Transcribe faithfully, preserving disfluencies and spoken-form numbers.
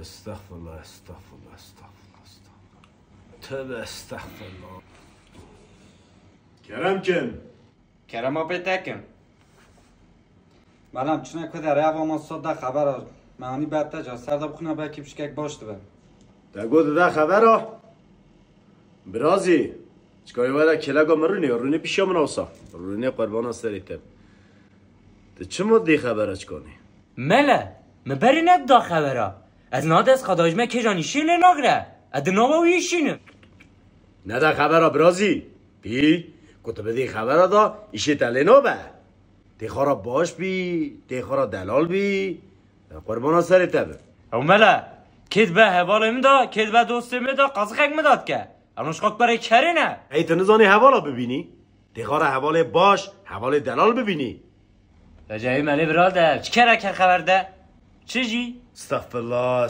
Estexfirullah, estexfirullah, estexfirullah, estexfirullah. Tövbe estexfirullah. Kerem kin. Kerema pê te kim. Melam, çine ku derê eva ma sot de xebera. Me anî ber te ca ser de bixwîne belkî pişkek baş dibe. Te got dide xebera? Birazî, çikayê were kêleka min rûnê, rûnê pişiya min awsa. Rûnê qurbana serê te. Tu çima dê xebera çikanê? Mele, min berî nedida xebera. Ez na dest xwe dajime kêjan îşê lê nagire. Ez di nava wî îşînim. Nede xebera birazî. Pî, ku tu bidî xebera da îşê te lê nabe. Tê xwe ra baş bî, tê xwe ra delal bî. Qurbana serê te bi. Ew mele, kê dibe hevalê min da, kê dibe dostê min da, qazixek min da dike. Em ji xwe berê kerê ne. Ey tu nizanî hevala bibînî? Tê xwe ra hevalê baş, hevalê delal bibînî. Recehî melê bira de, çi kere ke xeber de? Çi jî? Estexfirullah,